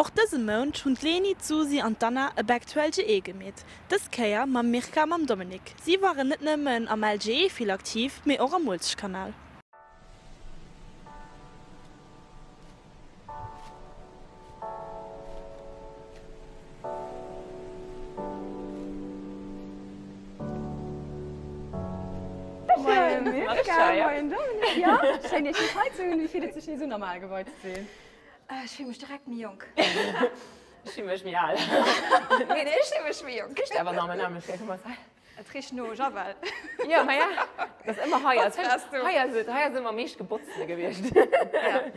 Och dëse Mount hunn d'Leni, d'Susi an d'Anna e Back to LGE gemeet. Dës Kéier mam Mirka a mam Dominique. Si waren net nëmmen am LGE vill aktiv, mee och am Uelzechtkanal. Moien Mirka, moien Dominique. Jo, schéin iech nees hei ze hunn. Wéi fillt et sech nees un am ale Gebai ze sinn? Ech fill mech direkt méi jonk. Ech fill mech méi al. Nee, nee, ech fill mech méi jonk. Richt awer nach méi nämlech, gell, Thomas? Et richt no Javel. Jo, ma ja, et ass ëmmer hei. Ass hei ass et, hei ass ëmmer am meescht gebotzte gewiescht. Ja,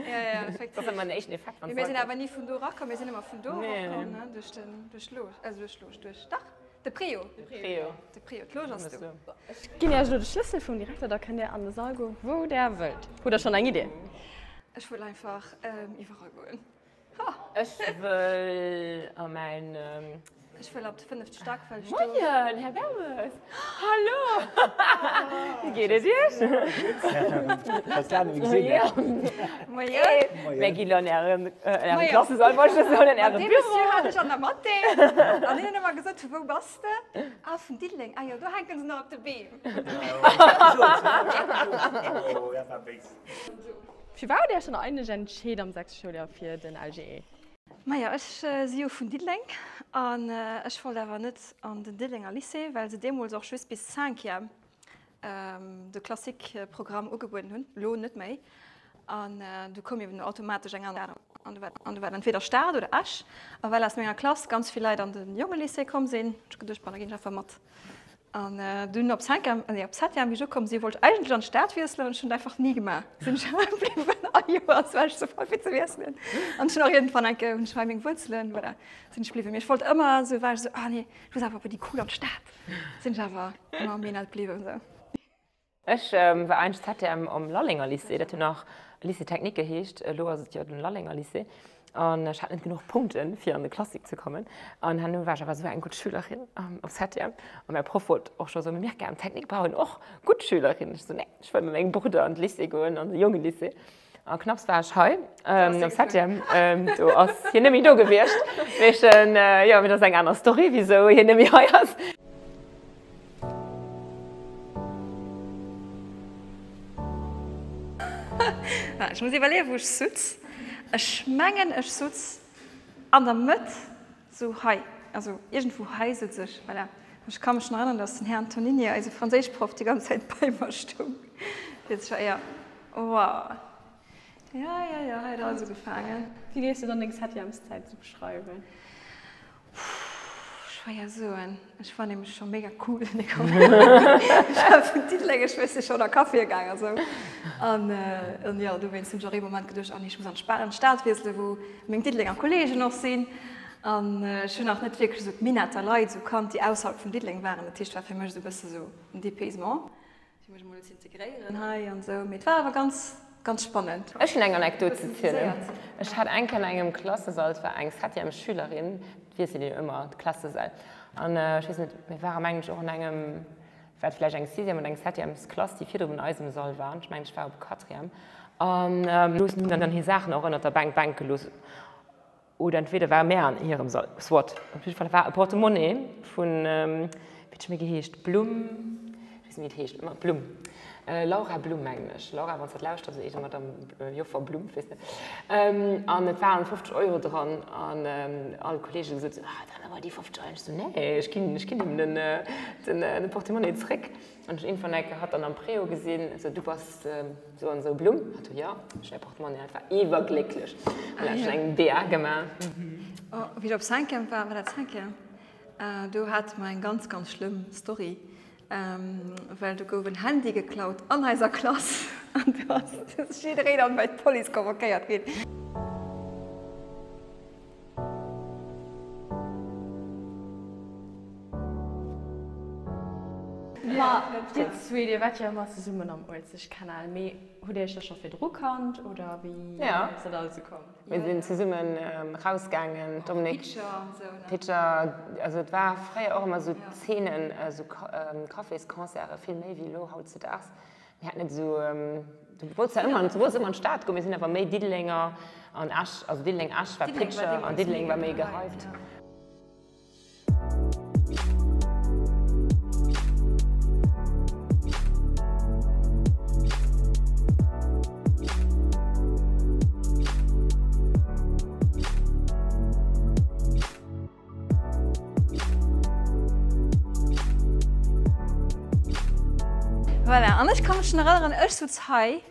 ja, ja, effektiv. Dat ass ëmmer den éischten Effekt, wann s du. Mir sinn awer ni vun do erakomm, mir sinn ëmmer vun do erokomm, ne, duerch den, duerch d'Loge, also duerch d'Loge, duerch, dach, de Préau. De Préau. De Préau, d'Loge ass do. Ech ginn Iech elo de Schlëssel vum Direkter, da kënnt Dir an de Sall goen, wou Der wëllt. Hutt Der schonn eng Idee? Ech wëll einfach iwwerall goen. Ha! Ech wëll a mäin. Ech wëll op de fënnefte Stack, well ech do. Moien, Här Bermes! Hallo! Wéi geet et Iech? Ganz laang net méi gesinn, ne? Moien! Mir ginn an Ären Klassesall, wollt ech soen, an Äre Büro. Dee Monsieur hat ech an der Mathé. An hien huet ëmmer gesot, Vu wou bass de? Ah, vun Diddeleng. Ah jo, do hänke se nach op de Beem. Oh, dat war béis. Firwat hutt Dir Iech dann eigentlech entscheet am sechste Schouljoer fir den LGE? Majo, ech si jo vun Diddeleng an ech wollt awer net an den Diddelenger Lycée, well se deemools och just bis Cinquième de Classique Programm ugebueden hunn, elo net méi. An du koum eben automatesch eng aner an du war entweder Stad oder Esch. A well aus menger Klass ganz vill Leit an de Jongelycée komm sinn, hunn ech geduecht, bon da ginn ech einfach mat. An dunn op Cinquième, nee op Septième wéi ech ukomm sinn, wollt ech eigentlech an d'Stad wiesselen an ech hunn et einfach ni gemaach. Sinn ech hei bliwwen all Joers war ech ze faul fir ze wiesselen. An ech hunn och iergendwann eng Kéier hunn ech hei meng Wuerzelen, voilà, sinn ech bliwwen. Mee ech wollt ëmmer esou, war ech esou, ah nee, ech muss awer bei déi cool an d'Stad. Sinn ech awer ëmmer am Minett bliwwen esou. Ech war eigentlech ZTM am Lallenger Lycée, dat huet nach Lycée Technique geheescht, elo ass et jo den Lallenger Lycée. An ech hat net genuch Punkten, fir an de Classique ze kommen. An herno war ech awer esou eng gutt Schülerin op ZTM. An mäi Proff wollt och scho soen, Mee Mirka, am Technique brauch een och gutt Schülerinnen. Ech sou, Nee, ech wëll mat mengem Brudder an de Lycée goen, an de Jongelycée. A knapps war ech hei am Septième, do ass hien net méi do gewiescht. Mee ech, jo, mee dat ass eng aner Story, wisou hien net méi hei ass. Ech muss iwwerleeën, wou ech sutz. Ech mengen, ech sutz an der Mëtt, sou hei, also iergendwou hei sutz ech, voilà. Ech ka mech nach erënneren, dass den Här Antonini, eise Franséischproff, déi ganz Zäit bei mer stoung. Fir sech éier. Wow. Ja, ja, ja, hei huet alles ugefaangen. Wéi géifs du dann deng Septièmeszäit sou beschreiwen? Puh, schwéier soen. Ech war nämlech scho mega cool. Nee, komm. Ech war vun Diddeleng, ech weess net, schonn a Caféë gaang a sou. An, an jo, dowéinst hunn ech och ee Moment geduecht, ah nee, ech muss an d'Spa, an d'Stad wiesselen, wou meng Diddelenger Kolleegen och sinn. An ech hunn nach net wierklech esou d'Minetter Leit esou kannt, déi ausserhalb vun Diddeleng waren. Dat heescht, et war fir mech esou e bësse sou en Dépaysement. Fir mech emol ze integréieren hei an esou. Mee et war awer ganz, ganz spannend. Ech hunn eng Anekdot ze zielen. Ech hat eng Kéier an engem Klassesall, et war eng Septième Schülerin, et wiesselt een jo ëmmer d'Klassesäll, an ech weess net, mir ware mengen ech och an engem, war et vläicht eng Sixième oder eng Septièmesklass, déi virdrun an eisem Sall war, ech mengen ech war op Quatrième, an hunn dann hir Saachen och ënnert der Bänk Bänk gelooss. Oder entweder ware mär an hirem Sall, soit. Op jidde Fall war e Portemonnaie vun, wéi huet se méi geheescht, Blum, ech weess net, wéi et heescht, ma Blum, Laura Blum, mengen ech. Laura, wann s de dat lauschters, oder iergend Madame Joffer Blum, ech weess net. An et waren 50 Euro dran an all d'Kolleege gesot, ah, dann awer déi 50 Euro. An ech sou, nee, ech ginn, ech ginn him den, den Portemonnaie zréck. An ech hunn iergendwann eng Kéier hatt dann am Préau gesinn, sou, du bass Sou an sou Blumm hat du jo ech mäi Portemonnaie hat war iwwerglécklech an hat ech eng DA gemaach. Oh, wéi ech op Cinquième war, war dat Cinquième? Do hate mer eng ganz, ganz schlëmm Story, well do gouf en Handy geklaut an eiser Klass an do ass jiddereen an bei d'Police convoquéiert ginn. Ma dir zwee, dir waart jo ëmmer zesummen am Uelzechtkanal, mee hutt dir iech da scho virdru kannt oder wéi ass dat alles esou komm? Mir sinn zesummen rausgaangen, Dominique, Pitcher, also et war fréier och ëmmer esou Zeenen, esou Cafésconcerten, vill méi wéi elo hautzedaags. Mir haten net esou, du wollts zwar ëmmer, du wollts ëmmer an d'Stad goen, mir sinn awer méi Diddelenger an Esch, also Diddeleng-Esch war pitcher an Diddeleng war méi gehypt. Voilà, an ech ka mech nach erënneren, ech sutz hei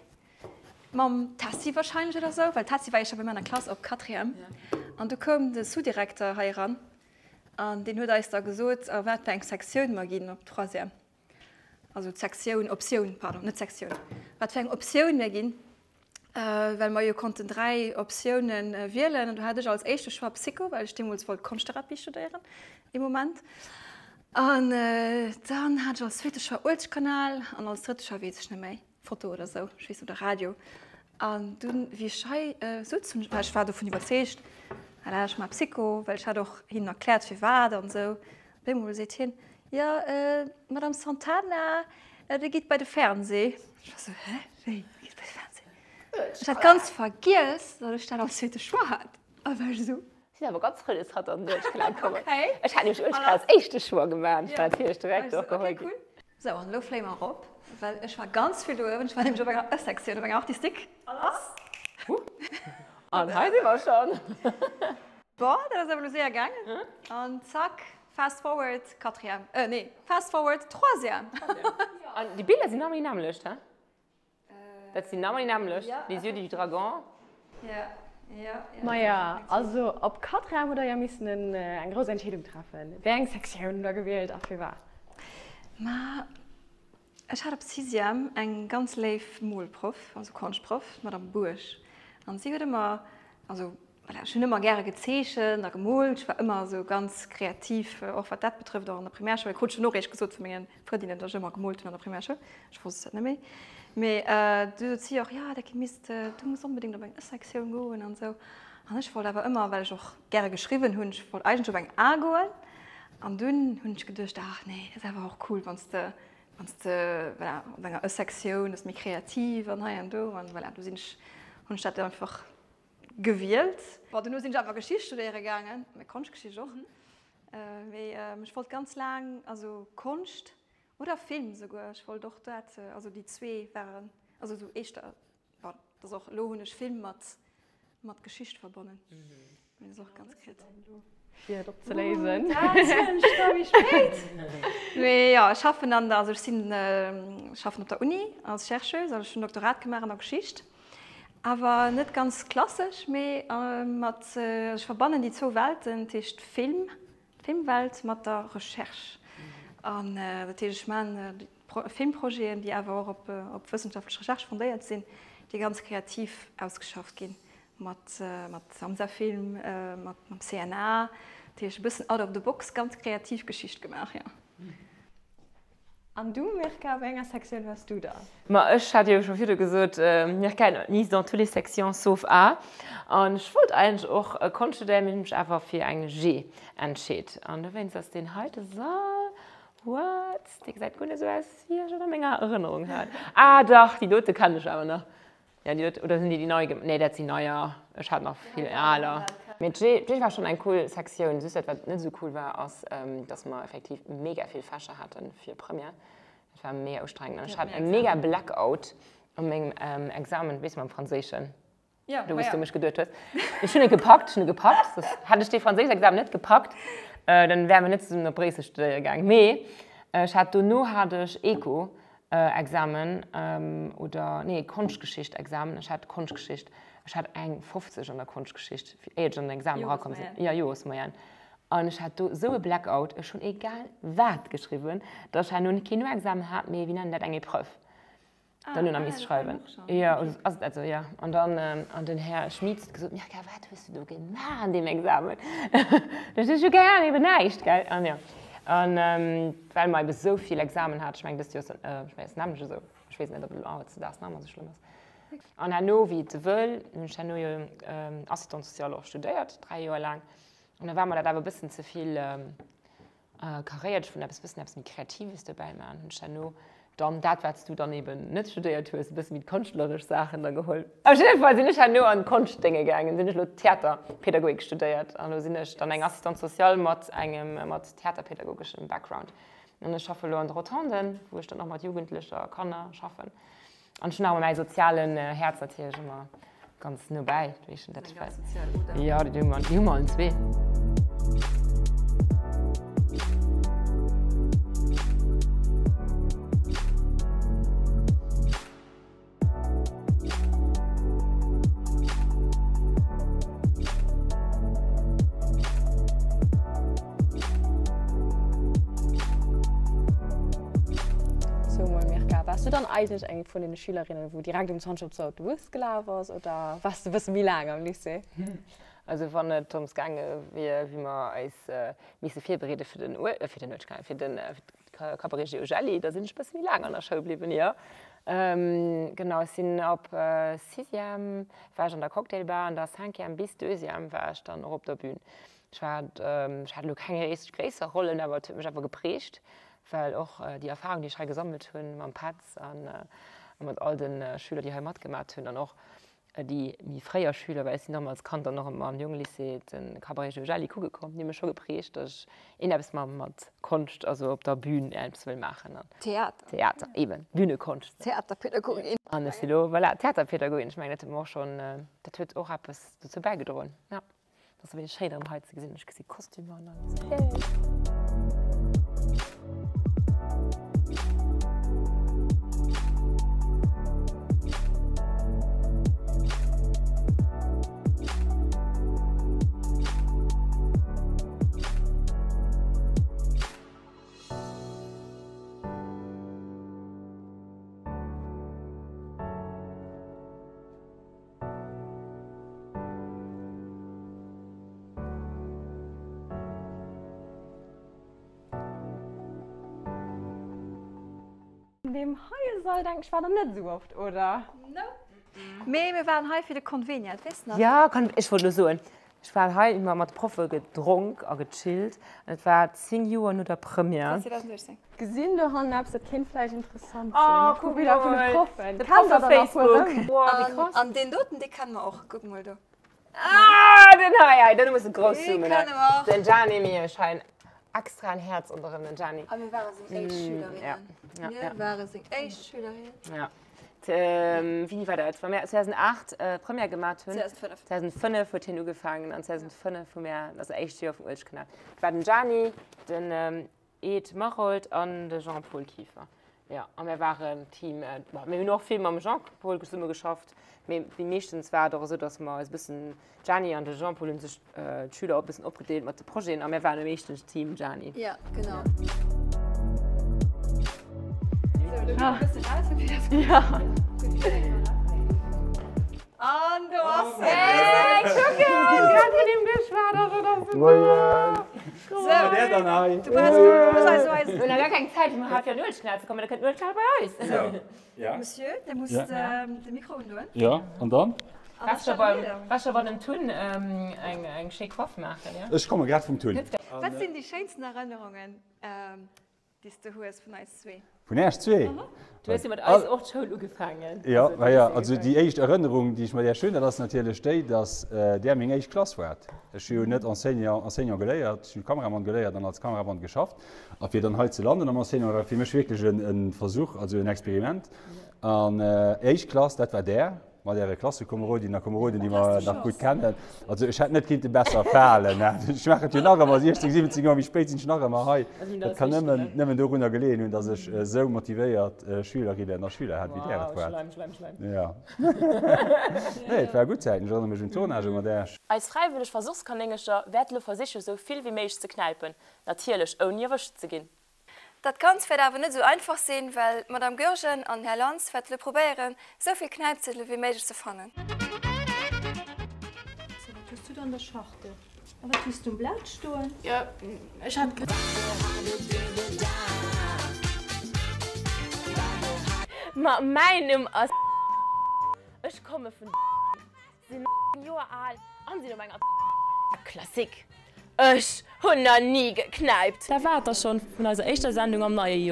mam Tessy wahrscheinlech oder sou, well d'Tessy war jo scho bei mir an der Klass op Quatrième. An du koum de Sous-Direkter hei eran an deen huet eis da gesot, a wat fir eng Sektioun mer ginn op Troisième. Also d'Sektioun, Optioun, pardon, net Sektioun, wat fir eng Optioun mir ginn. Well mer jo konnten 3 Optiounen wielen an do hat ech als éischte Choix Psycho, well ech deemools wollt Konschtherapie studéieren ee Moment. An dann hat ech als zweete Choix Uelzechtkanal an als drëtte Choix weess ech net méi, Foto oder sou, ech weess oder Radio. An dunn wéi ech hei sutz, hunn ech, well ech war dovun iwwerzeegt, voilà, ech maache Psycho, well ech hat och hinnen erkläert firwat an sou. Op eemol seet hien, Jo, Madame Santana, Dir gitt bei de Fernseh. Ech war sou, Hä, wéi, Dir gitt bei de Fernseh? Ech hat ganz vergiess, datt ech dat als zweete Choix hat. A war ech esou. Sinn awer ganz frou, dass hatt an den Uelzechtkanal komm ass. Ech hat nämlech Uelzechtkanal als éischte Choix gemaach. Ech war natierlech direkt och geholl ginn. Sou, an elo fléie mer erop, well ech war ganz vill do uewen. Ech war nämlech op enger Ë-Sektioun, op enger Artistique. A lass! An hei si mer schonn. Bon, dat ass awer elo séier gaangen. An zack, fast forward, quatrième, euh nee, fast forward, troisième. An déi Biller sinn nach ëmmer déi nämmlecht, he? Dat sinn nach ëmmer déi nämmlecht, les yeux du dragon. Ja, ja, ja. Maja, also op Quatrième hutt der jo missen eng grouss Entscheedung treffen. Wéi eng Sektioun hutt der gewielt a firwat? Ma Ech hat op Sixième eng ganz léif Molproff, also Konschtproff, d'Madame Bourg. An si huet ëmmer, also voilà, ech hunn ëmmer gäre gezeechent a gemoolt, ech war ëmmer esou ganz kreativ, och wat dat betrëfft, och an der Primärschoul. Krut ech dunn och eréischt gesot vu menge Frëndinnen, datt ech ëmmer gemoolt hunn an der Primärschoul. Ech wosst dat net méi. Mee du sot si och, jo, dat misst, du muss onbedéngt op eng Ë-Sektioun goen an esou. An ech wollt awer ëmmer, well ech och gäre geschriwwen hunn, ech wollt eigentlech op eng A goen. An dunn hunn ech geduecht, ach nee, dat ass awer och cool, wann s de, wann s de, voilà, op enger Ë-Sektioun, ass méi kreativ an hei an do. An voilà, du sinn ech, hunn ech dat einfach gewielt. Bon, duerno sinn ech awer Geschicht studéiere gaangen, mä Konschtgeschicht och. Mee ech wollt ganz laang, also Konscht oder Film souguer, ech wollt och dat, also déi zwee waren, also esou éischter Bon, dat ass och, elo hunn ech Film mat, mat Geschicht verbonnen. Mee dat ass och ganz kreativ. Fir et opzeléisen. Dat zielen ech da méi spéit. Mee jo, ech schaffen an der, also ech sinn, schaffen op der Uni als Chercheuse, also ech hunn Doktorat gemaach an der Geschicht. Awer net ganz klassesch, mee mat, ech verbannen déi zwou Welten, dat heescht Film, d'Filmwelt mat der Recherche. An dat heescht, ech maachen Filmprojeten, déi awer och op wëssenschaftlech Recherche fondéiert sinn, déi ganz kreativ ausgeschafft ginn, mat Samsa-Film, mat mam CNA, dat heescht e bëssen out of the box, ganz kreativ Geschicht gemaach, jo. An du, Mirka, wéi enger Sektioun waars du da? Ma ech hat jo scho virdu gesot, Mirka est admise dans toutes les sections sauf A. An ech wollt eigentlech och Konscht studéieren, mee hunn mech awer fir eng G entscheet. An dowéinst ass deen heite Sall What? Dee gesäit guer net esou aus, wéi ech et a menger Erënnerung hat. Ah dach, déi dote kennen ech awer nach. Ja, déi dote, oder sinn déi déi nei gem-, nee, dat sinn neier. Ech hat nach vill aler. Mee d'G, d'G war schonn eng cool Sektioun. Just dat, wat net esou cool war, ass, dass mer effektiv mega vill Fächer hate fir Première. Dat war mega ustrengend an ech hat e mega Blackout a mengem Examen, weess de, mam Franséischen. Ja, do wous du mech geduet hues. Ech hunn et gepackt, ech hunn et gepackt. Soss hätt ech dee Franséischexamen net gepackt, dann wäre mer net zesummen op Bréissel studéiere gaang. Mee ech hat dono hat ech Eco-Examen oder nee Konschtgeschicht-Examen. Ech hat Konschtgeschicht, ech hat eng 50 an der Konschtgeschicht, éier ech an den Examen erakomm sinn. Ja, Joresmoyenne. An ech hat do esou e Blackout, ech hunn egal wat geschriwwen, datt ech herno keen Noexamen hat, mee wéi nennen dat, eng Épreuve. Dann hunn misst schreiwen. Jo, ass et also, jo. An dann an den Här Schmitz huet gesot, Mirka, wat hues du do gemaach an deem Examen? Da ech, ech hu keng Ahnung, eben näischt, gell. An jo, an well mer ebe sou vill Examen haten, ech mengen dëst Joer ass, ech mengen ass nämmlecht esou, ech weess net, ob elo hautdesdaags nach ëmmer esou schlëmm ass. An herno, wéi et wëll, hunn ech herno jo Assistante sociale och studéiert, 3 Joer laang. An da war mer dat awer e bëssen ze vill, Karéiert, ech wollt eppes bëssen eppes méi Kreatives dobäi maachen, hunn ech herno. Dann dat, wat s du dann eben net studéiert hues, e bësse méi d'konschtleresch Saachen da geholl. Op jidde Fall sinn ech herno an d'Konschtdénge gaangen, sinn ech elo Theaterpädagogik studéiert an elo sinn ech dann eng Assistante sociale mat engem, mat theaterpädagogeschem Background. An ech schaffe elo an de Rotonden, wou ech dann och mat Jugendlecher a Kanner schaffen. An ech hunn awer mäi sozialen Häerz natierlech ëmmer ganz no bäi. Jo, déi hu mer, déi hu mer allen zwee. So moin Mirka, waars du dann eigentlech eng vun den Schülerinnen, wou direkt um Zantjob zur Haute gelaf ass oder waars de e bësse méi laang am Lycée? Also wann et drëms gaange wier, wéi mer eis misse virbereede fir den fir den fir den Cabaret Giogelli, da sinn ech e bësse méi laang an der Schoul bliwwen, jo. Genau, ech sinn ab Sixième war ech an der Cocktailbar an da Cinquième bis Deuxième war ech dann och op der Bühn. Ech war, ech hat elo keng richteg gréisser Rollen, awer et huet mech awer geprägt, well och déi Erfahrung, déi ech hei gesammelt hunn mam Petz a mat all de Schüler, déi hei matgemat hunn an och déi méi fréier Schüler, well ech sinn als Kand dann och ëmmer am Jongelycée de Cabaret Jojelli kucke komm, déi hu mech scho geprägt, datt ech een eppes mat Konscht, also op der Bühn eppes wëll maachen. Theater. Theater, eben, Bühnekonscht. Theaterpädagogin. An ech si lo, voilà, Theaterpädagogin. Ech mengen, dat huet mer och schonn, dat huet och eppes dozou bäigedroen, jo. Et ass wierklech schéin erëm hei ze gesinn. Ech gesi Kostümer an alles. Hey! An deem heie Sall denken ech war der net esou oft, oder? Nope. Mee mir waren hei fir de Conveniat, weess de nach? Jo, ech wollt elo soen, ech war hei, hu mer mat de Proffe gedronk a gechillt an et war 10 Joer no der Première. 2018. Gesinn do hannen eppes, dat kéint vläicht interessant sinn. Oh, kuck Wieder vun de mol, Proffen. de Kennt der dann nach puer Proffe-Facebook. rëm? Wow, wéi krass. An deen doten, dee kenne mer och. Kuck mol do. Ah, den hei, hei, den muss e grouss Dee zoomen. kenne mer och. Den Gianni Miersch, hei en extraen Häerz ronderëm den Gianni. A mir ware seng éischt Schülerinnen. Ja, Mir ja. ware seng éischt Schülerinnen. Ja. Wéini war dat? Wa mir 2008 Première gemat hunn. 2005. 2005 huet hien ugefaangen an 2005 hu mir, also éischt Joer vum Uelzechtkanal. Et war den Gianni, den Ed Maroldt an de Jean-Paul Kieffer. Jo, a mir waren Team, mir hunn och vill mam Jean-Paul zesumme geschafft, mee wéi meeschtens war et och esou, datt mer eis e bëssen, d'Jeanny an de Jean-Paul hunn sech d'Schüler och e bëssen opgedeelt mat de Projeten a mir waren meeschtens Team Jeanny. Jo, genau. An do ass se! Hey, kucken! Grad vun him geschwat ass et ass en do! Du muss eis elo eisen. Mir hunn nach gar keng Zäit, fir hei fir an Uelzechtkanal ze kommen, da kënnt den Uelzechtkanal bei eis. Ja. Monsieur, Dir musst de Mikro undoen. Ja, an dann? Waars scho beim, waars scho bei dem Tun eng, eng schéi Coiffe maachen, ja? Ech komme grad vum Tun. Wat sinn déi schéinsten Erënnerungen, déi s de hues vun eis zwee? Vun Äech zwee? Du hues jo mat eis och d'Schoul ugefaangen. Jo, ma jo, also déi éischt Erënnerung, déi ech mat Äech hunn, dat ass natierlech déi, dass Där meng éischt Klass waart. Ech hu jo net Enseignant, Enseignant geléiert, ech hu Kameramann geléiert an als Kameramann geschafft. A fir dann hei ze landen am Enseignement war fir mech wierklech e Versuch, also en Experiment. An éischt Klass, dat war Där. Mat äre Klassekomerodin a Komeroden, déi mer nach gutt kennen. Also ech hätt net kinnte besser falen. Ech maachen et jo nach ëmmer, 16, 17 Joer méi spéit sinn ech nach ëmmer hei. Dat kann nëmmen, nëmmen dorunner geleeën hunn, datt ech esou motivéiert Schülerinnen a Schüler hat, wéi Där et waart. Schleim, schleim, schleim. Jo. Nee, et ware gutt Zäiten. Ech erënnere mech un d'Tournagë mat Äech. Eis fräiwëlleg Versuchskanéngercher wäerte lo versiche sou vill wéi méiglech ze knäipen, natierlech ouni erwëscht ze ginn. Dat Ganzt wäert awer net esou einfach sinn, well d'Madame Goergen an den Här Lantz wäerte lo probéieren, esou vill Knäipziedele wéi méiglech ze fannen. Sou, wat hues du do an der Schachtel? A wat hues du um Blat stoen? Jo, ech hat. Ma mäin Numm ass. Ech komme vun. Sinn 9 Joer al an sinn op enger Classique. Ech hunn na ni geknäipt. Dat war et da schonn vun eiser éischter Sendung am neie Joer.